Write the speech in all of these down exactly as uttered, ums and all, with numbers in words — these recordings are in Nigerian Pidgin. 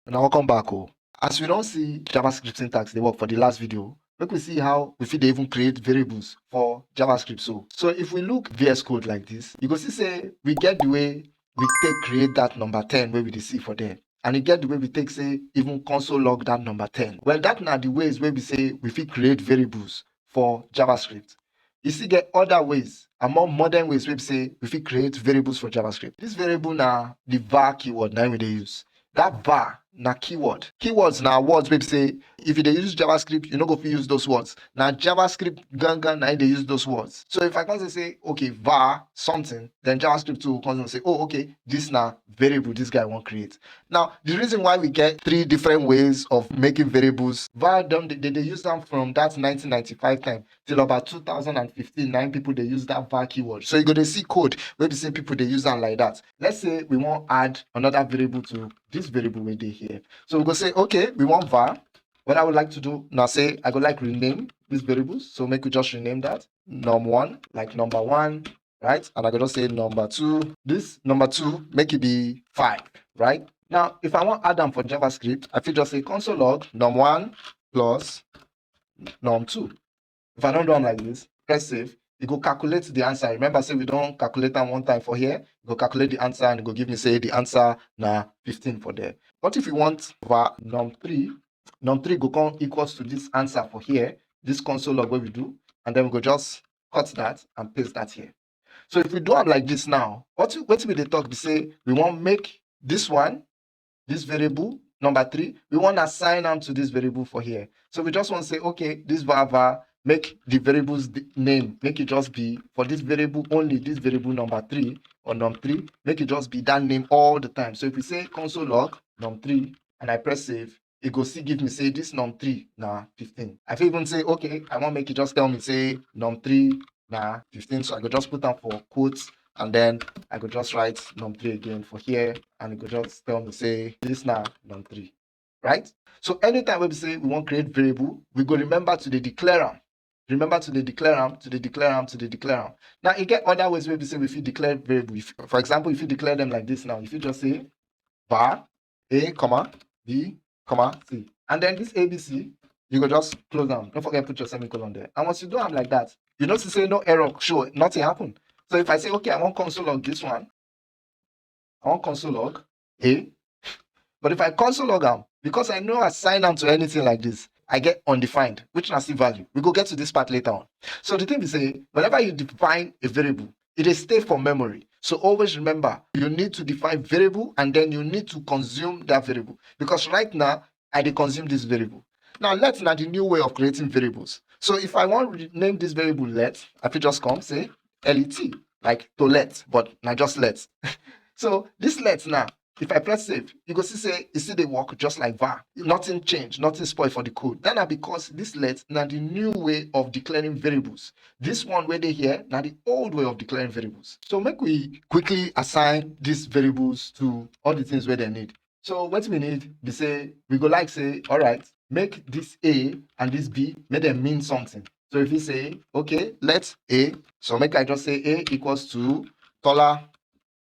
Now welcome back. Oh. As we don't see JavaScript syntax they work for the last video, make we see how we fit dey even create variables for JavaScript. So, so if we look V S Code like this, you go see say we get the way we take create that number ten wey we dey see for there. And you get the way we take say even console log that number ten. Well, that na the ways wey we say we fit create variables for JavaScript. You still get other ways and more modern ways wey be say we fit create variables for JavaScript. This variable na the var keyword na im we dey use. That var na keyword. Keywords na words wey be say if you dey use JavaScript, you no go fit use those words. Na JavaScript gangan na im dey use those words. So if I come say, say, okay, var something, then JavaScript too will come and say, oh, okay, this na variable this guy wan create. Now, the reason why we get three different ways of making variables, var don dey, dey, dey use am from that nineteen ninety-five time till about two thousand and fifteen, nine people dey use that var keyword. So you go dey see code wey be say people dey use am like that. Let's say we wan add another variable to this variable wey dey here. So we go say, okay, we wan var. What I would like to do now, say I go like rename this variable. So make we just rename that num one, like number one, right? And I go just say number two. This number two, make it be five, right? Now, if I wan add am for JavaScript, I fit just say console log num one plus num two. If I don do am like this, press save, e go calculate the answer. Remember say we don calculate am one time for here. E go calculate the answer and e go give me say the answer na fifteen for there. But if we want var num three, num three go come equals to this answer for here, this console log wey we do, and then we go just cut that and paste that here. So if we do am like this now, what we, wetin we dey talk be say we wan make this one, this variable number three, we wan assign am to this variable for here. So we just wan say, okay, this var var, make the variable's d-, name, make it just be for this variable only, this variable number three or num three, make it just be that name all the time. So if we say console log num three and I press save, e go still give me say this num three na fifteen. I fit even say, okay, I wan make e just tell me say num three na fifteen, so I go just put am for quotes, and then I go just write num three again for here, and e go just tell me say this na num three, right? So anytime wey be say we wan create variable, we go remember to dey declare am. Remember to dey declare am, to dey declare am, to dey declare am. Now, e get other ways wey be say we fit declare variable. If, for example, if you declare them like this now, if you just say var a comma b comma c, and then this A B C, you go just close am. Don't forget put your semicolon there. And once you do am like that, you know to say no error show, nothing happen. So if I say, okay, I wan console log this one, I wan console log a, but if I console log am, because I no assign am to anything like this, I get undefined, which na still value. We go get to this part later on. So the thing be say, whenever you define a variable, e dey stay for memory. So always remember, you need to define variable and then you need to consume that variable. Because right now, I dey consume this variable. Now, let na the new way of creating variables. So if I wan rename this variable let, I fit just come say L E T, like to let, but na just let. So this let now, if I press save, you go see say e still dey work just like var. Nothing change, nothing spoil for the code. That na because this let na the new way of declaring variables. This one wey dey here na the old way of declaring variables. So make we quickly assign these variables to all the things wey dem need. So wetin we need be say we go like say, all right, make this A and this B, make dem mean something. So if you say, okay, let A, so make I just say A equals to Tola,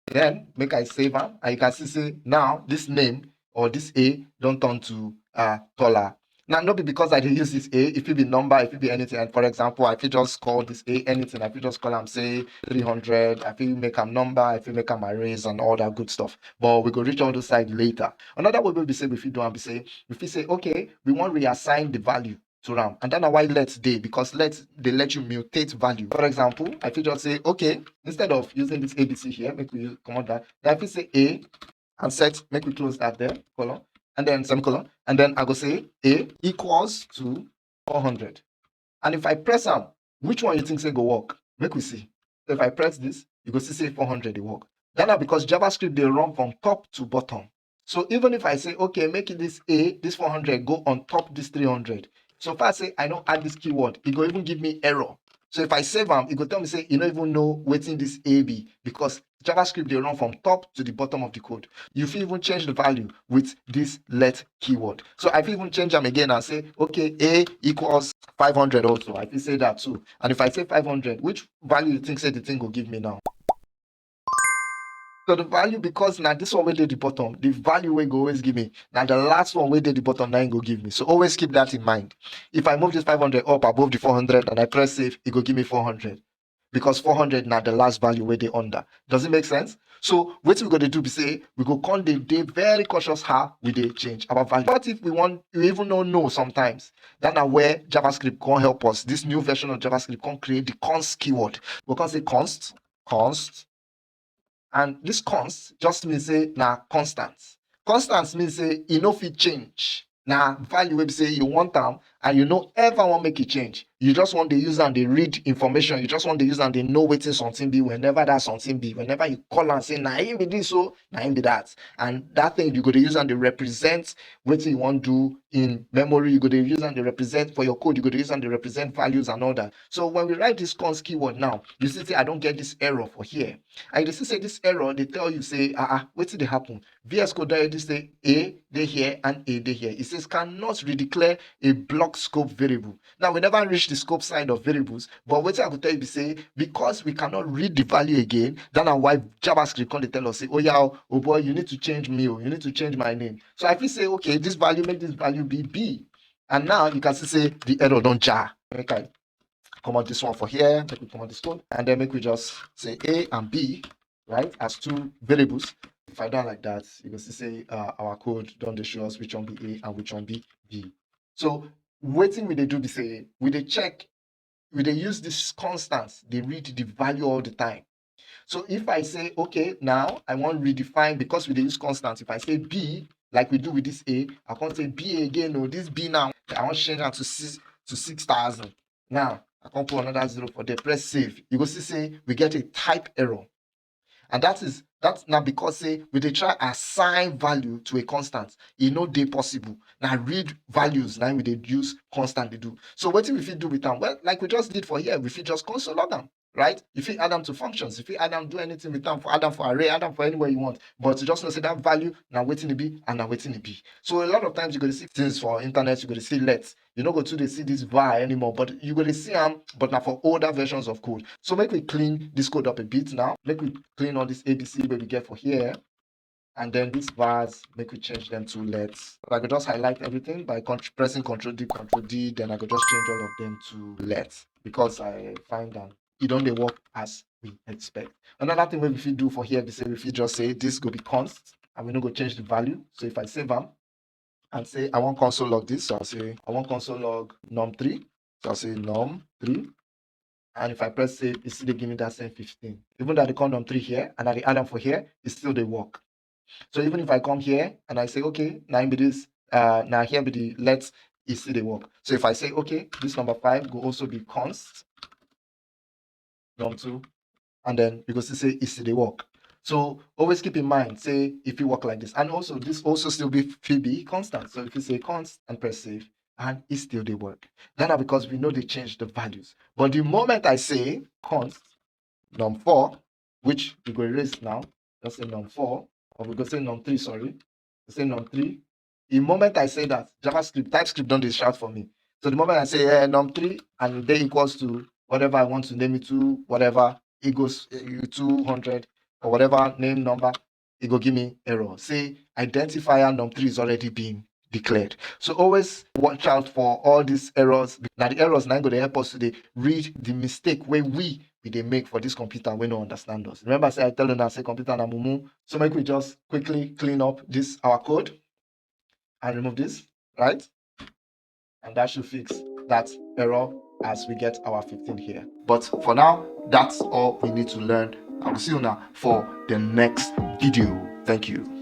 then make I save am, and you can see say now this name or this A don turn to uh, Tola. Now, no be because I dey use this A, if it be number, if it be anything. And for example, I fit just call this A anything. I fit just call am say three hundred. I fit make am number. I fit make am arrays and all that good stuff. But we go reach all those side later. Another way wey be say we fit do am be say we fit say, okay, we wan reassign the value to am, and that na why let dey, because let dey let you mutate value. For example, I fit just say, okay, instead of using this A B C here, make we use, comot that. Then I fit say A and set, make we close that there, colon, and then semicolon, and then I go say A equals to four hundred. And if I press am, which one you think say go work? Make we see. So if I press this, you go see say four hundred dey work. That na because JavaScript dey run from top to bottom. So even if I say, okay, make this A, this four hundred go on top this three hundred. So far say I no add this keyword, e go even give me error. So if I save am, e go tell me say e no even know wetin this A be, because JavaScript dey run from top to the bottom of the code. You fit even change the value with this let keyword. So I fit even change am again and say, okay, A equals five hundred also. I fit say that too. And if I say five hundred, which value you think say the thing go give me now? So the value, because now this one will dey the bottom, the value will go always give me. Now the last one will dey the bottom, now it go give me. So always keep that in mind. If I move this five hundred up above the four hundred and I press save, it go give me four hundred. Because four hundred now the last value where they under. Does it make sense? So what we gonna do be say we go come dey dey very cautious how we dey change our value. What if we want, you even don't know sometimes? That now where JavaScript can help us. This new version of JavaScript can create the const keyword. We can say const, const, and this const just means say na constant. Constant means say e no fit change. Na value wey be say you want am and you no ever wan make e change. You just wan dey use am dey read information. You just wan dey use am dey know wetin something be, whenever that something be. Whenever you call am say na him be this, so na him be that. And that thing you go dey use am dey represent wetin you wan do in memory. You go dey use am dey represent for your code. You go dey use am dey represent values and all that. So when we write this const keyword now, you see say I don get this error for here. And you see say this error dey tell you say, ah, ah, wetin dey happen? V S Code don already say A dey here and A dey here. It says cannot redeclare a block scope variable. Now, we never reach the scope side of variables, but wetin I go tell you be say, because we cannot read the value again, that na why JavaScript come dey tell us say, oh yeah, oh, oh boy, you need to change me, oh, you need to change my name. So I fit say, okay, this value, make this value be B. And now you can see say the error don jar. Make I comot this one for here, make we comot this code, and then make we just say A and B, right, as two variables. If I done like that, you go see say, uh, our code don dey show us which one be A and which one be B. So wetin we dey do be say we dey check, we dey use this constant, dey read the value all the time. So if I say, okay, now I wan redefine, because we dey use constant. If I say B, like we do with this A, I come say B again, oh, this B now, I wan change am to six, to six thousand. Now I come put another zero for there, press save. You go see say we get a type error. And that is, that's now because say we dey try assign value to a constant. E no dey possible. Na read values na we dey use constant dey do. So wetin we fit do with am? Well, like we just did for here, we fit just console log am, right? You fit add am to functions, you fit add am, do anything with am, for add am for array, add am for anywhere you want. But you just know say that value na wetin e be and na wetin e be. So a lot of times you go dey see things for internet, you go dey see let, you no go too dey see this var anymore, but you go dey see am, but na for older versions of code. So make we clean this code up a bit now. Make we clean all this A B C wey we get for here. And then these vars, make we change them to let. I go just highlight everything by contr-, pressing Control D, Control D, then I go just change all of them to let because I find am e don dey work as we expect. Another thing wey we fit do for here be say we fit just say this go be const, and we no go change the value. So if I save am and say I wan console log this, so I'll say I wan console log num three, so I'll say num three. And if I press save, e still dey give me that same fifteen. Even though I dey call num three here and I dey add am for here, e still dey work. So even if I come here and I say, okay, na im be this, uh, na here be the let, e still dey work. So if I say, okay, this number five go also be const num two, and then you go see say e still dey work. So always keep in mind say e fit work like this. And also, this also still be, fit be constant. So if you say const and press save, and e still dey work. That na because we no dey change the values. But the moment I say const num four, which we go erase now, just say num four, or we go say num three, sorry, we say num three. The moment I say that, JavaScript, TypeScript don dey shout for me. So the moment I say, eh, num three and e dey equals to whatever I want to name it to, whatever, equals, eh, two hundred or whatever name number, e go give me error. Say identifier num three is already being declared. So always watch out for all these errors. Na the errors na im go dey help us to dey read the mistake wey we, we dey make for this computer wey no understand us. Remember say I tell una say computer na mumu. So make we just quickly clean up this our code and remove this, right? And that should fix that error as we get our fifteen here. But for now, that's all we need to learn. I will see you now for the next video. Thank you.